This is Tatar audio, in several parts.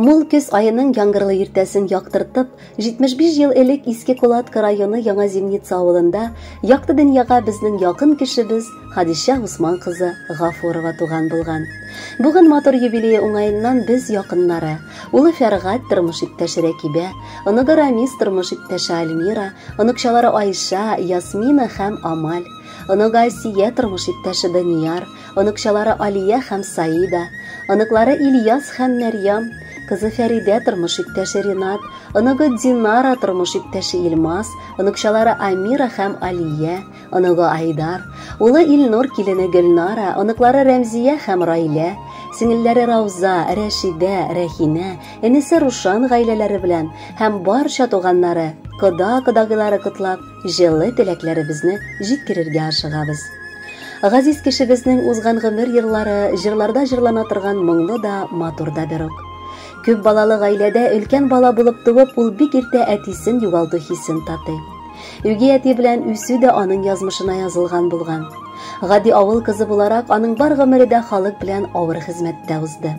Мул көз аеның яңгырлы иртәсен яктыртып, 75 ел элек Иске Кулатка районы Яңа Зимница авылында якты дөньяга безнең якын кешебез Хадишә Усман кызы Гафурова туган булган. Бүген матур юбилее уңаеннан без якыннары, улы Фәргать тормыш иптәше Рәкибә, оныгы Рамис тормыш иптәше Альмира, оныкчалары Айша, Ясмина һәм Амаль, оныгы Асия тормыш иптәше Данияр, оныкчалары Алия һәм Саида, оныклары Ильяс һәм Мәрьям, кызы Фәридә тормыш иптәше Ринат, оныгы Динара тормыш иптәше Илмас, оныкчалары Амира һәм Алия, оныгы Айдар, улы Илнур килене Гөлнара, оныклары Рәмзия һәм Райлә, сеңелләре Рауза, Рәшидә, Рәхинә, энесе Рушан гаиләләре белән һәм барча туганнары, кода-кодагыйлары котлап, җылы теләкләребезне җиткерергә ашыгабыз. Газиз кешебезнең узган гомер еллары җырларда җырлана торган моңлы да, матур да бер үк. Күп балалы гаиләдә өлкән бала булып туып, ул бик иртә әтисен югалту хисен татый. Үги әти белән үсү дә аның язмышына язылган булган. Гади авыл кызы буларак, аның бар гомере дә халык белән авыр хезмәттә узды.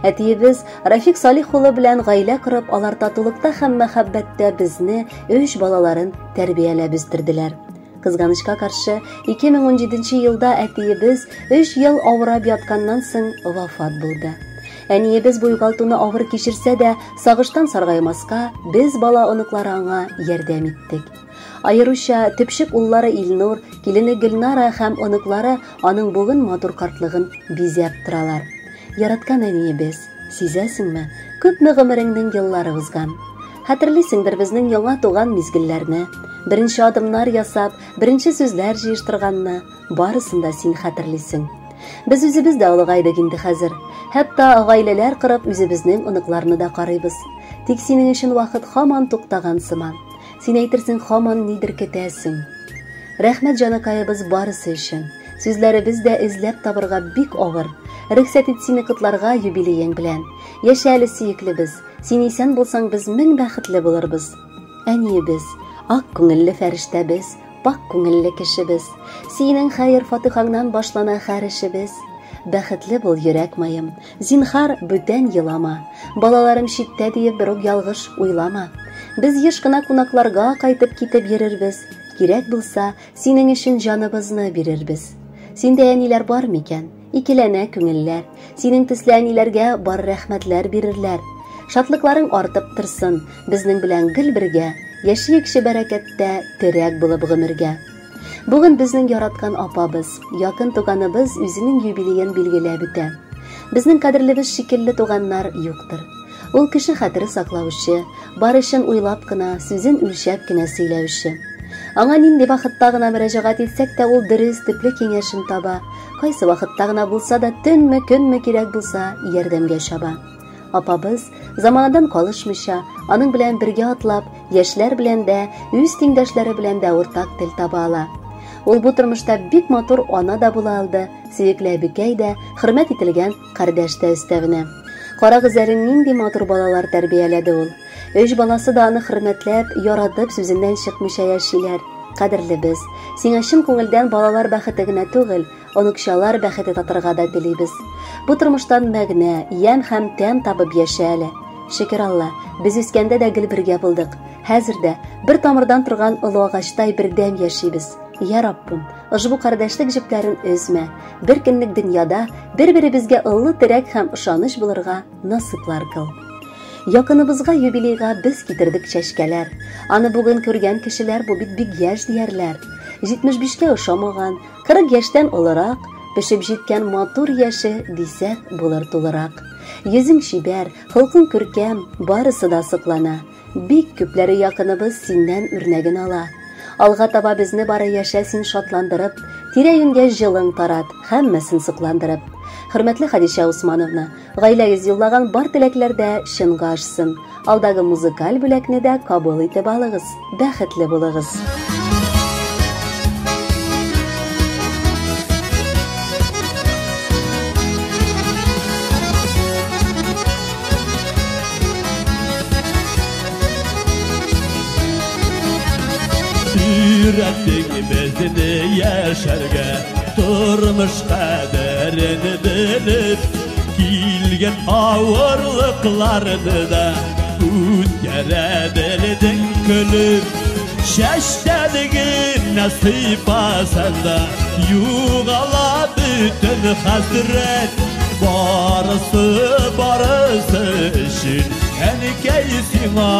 Әтиебез Рафик Салих улы белән гаилә корып, алар татулыкта һәм мәхәббәттә безне, өч балаларын тәрбияләп үстерделәр. Кызганычка каршы, 2017 елда әтиебез 3 ел авырап ятканнан соң вафат булды. Әниебез бу югалтуны авыр кичерсә дә, сагыштан саргаймаска, без бала оныклары аңа ярдәм иттек. Аеруча төпчек уллары Илнур, килене Гөлнара һәм оныклары аның бүген матур картлыгын бизәп торалар. Яраткан әниебез, сизәсеңме, күпме гомереңнең еллары узган. Хәтерлисеңдер безнең яңа туган мизгелләрне, беренче адымнар ясап, беренче сүзләр җыештырганны, барысын да син хәтерлисең. Без үзебез дә олыгайдык инде хәзер. Хәтта гаиләләр корып үзебезнең оныкларны да карыйбыз. Тик синең өчен вакыт һаман туктаган сыман. Син әйтерсең һаман нидер көтәсең. Рәхмәт җаныкаебыз барысы өчен. Сүзләребез дә эзләп табырга бик авыр. Рөхсәт ит сине котларга юбилеең белән. Яшә әле сөеклебез. Син исән булсаң, без мең бәхетле булырбыз. Әниебез, ак күңелле фәрештәбез, пак күңелле кешебез. Синең хәер фатихаңнан башлана һәр эшебез. Бәхетле бул, йөрәк маем. Зинхар, бүтән елама. Балаларым читтә диеп берүк ялгыш уйлама. Без еш кына кунакларга кайтып китеп йөрербез. Кирәк булса, синең өчен җаныбызны бирербез. Синдә әниләр бар микән? Икеләнә күңелләр. Синең төсле әниләргә бар рәхмәтләр бирерләр. Шатлыкларың артып торсын, безнең белән гел бергә, яшиекче бәрәкәттә, терәк булып гомергә. Бүген безнең яраткан апабыз, якын туганыбыз үзенең юбилеен билгеләп үтә. Безнең кадерлебез шикелле туганнар юктыр. Ул кеше хәтере саклаучы, бар эшен уйлап кына, сүзен үлчәп кенә сөйләүче. Аңа нинди вакытта гына мөрәҗәгать итсәк тә, ул дөрес, төпле киңәшен таба. Кайсы вакытта гына булса да, төнме, көнме кирәк булса, ярдәмгә чаба. Апабыз заманадан калышмыйча, аның белән бергә атлап, яшьләр белән дә, үз тиңдәшләре белән дә уртак тел таба ала. Ул бу тормышта бик матур ана да була алды, сөекле әбекәй дә, хөрмәт ителгән кардәш тә өстәвенә. Карагыз әле нинди матур балалар тәрбияләде ул. Өч баласы да аны хөрмәтләп, яратып, сүзеннән чыкмыйча яшиләр. Кадерлебез, сиңа чын күңелдән балалар бәхете генә түгел, оныкчалар бәхете татырга да телибез. Бу тормыштан мәгънә, ямь һәм тәм табып яшә әле. Шөкер Алла, без үскәндә дә гел бергә булдык. Хәзер дә бер тамырдан торган олы агачтай бердәм яшибез. Я Раббым, ошбу кардәшлек җепләрен өзмә. Бер көнлек дөньяда бер-беребезгә олы терәк һәм ышаныч булырга насыйплар кыл. Якыныбызга юбилейга без китердек чәчкәләр. Аны бүген күргән кешеләр бу бит бик яшь диярләр. 75-кә ошамаган, 40 яшьтән олырак, пешеп җиткән матур яше дисәк булыр тулырак. Йөзең чибәр, холкың күркәм, барысы да соклана. Бик күпләре якыныбыз синнән үрнәген ала. Алга таба безне бары яшә син шатландырып, тирә-юньгә җылың тарат, һәммәсен сокландырып. Хөрмәтле Хадишә Усмановна, гаиләгез юллаган бар теләкләр дә чынга ашсын. Алдагы музыкаль бүләкне дә кабул итеп алыгыз. Бәхетле булыгыз. Өйрәттең безне яшәргә, тормыш кадерен белеп, Килгән авырлыкларны да үткәрә белдең көлеп. Чәчтән генә сыйпасаң да югала бөтен хәсрәт. Барысы, барысы өчен әнкәй сиңа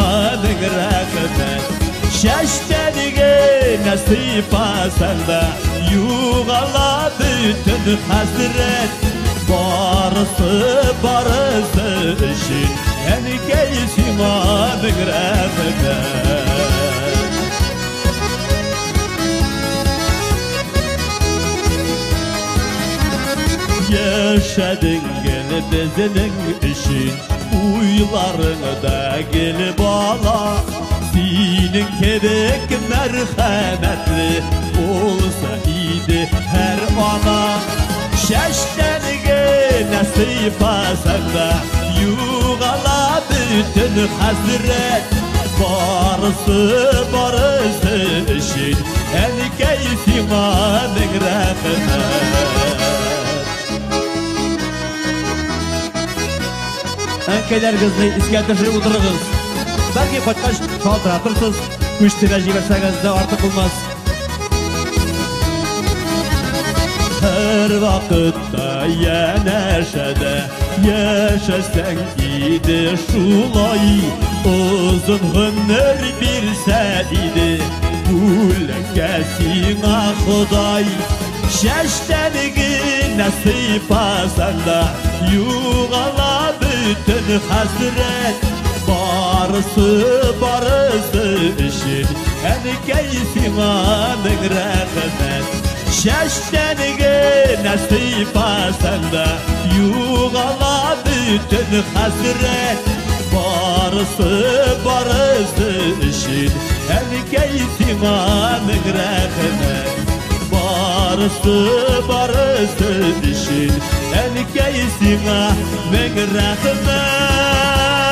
мең рәхмәт. Чәчтән генә сыйпасаң да югала бөтен хәсрәт. Барысы, барысы өчен әнкәй сиңа мең рәхмәт. Яшәдең гел безнең өчен, уйларыңда гел бала. Синең кебек мәрхәмәтле булса иде һәр ана. Чәчтән генә сыйпасаң да югала бөтен хәсрәт. Барысы, барысы өчен әнкәй сиңа мең рәхмәт. Әнкәйләрегезне искә төшереп утырыгыз. Бәлки кайткач шалтыратырсыз, күчтегә җибәрсәгез дә артык булмас. Һәр вакытта янәшәдә яшәсәң иде шулай. Озын гомер бирсә иде бүләккә сиңа Ходай. Чәчтән генә сыйпасаң да югала бөтен хәсрәт. Барысы, барысы өчен әнкәй сиңа мең рәхмәт. Чәчтән генә сыйпасаң да югала бөтен хәсрәт. Барысы, барысы өчен әнкәй сиңа мең рәхмәт. Барысы, барысы өчен әнкәй сиңа мең рәхмәт.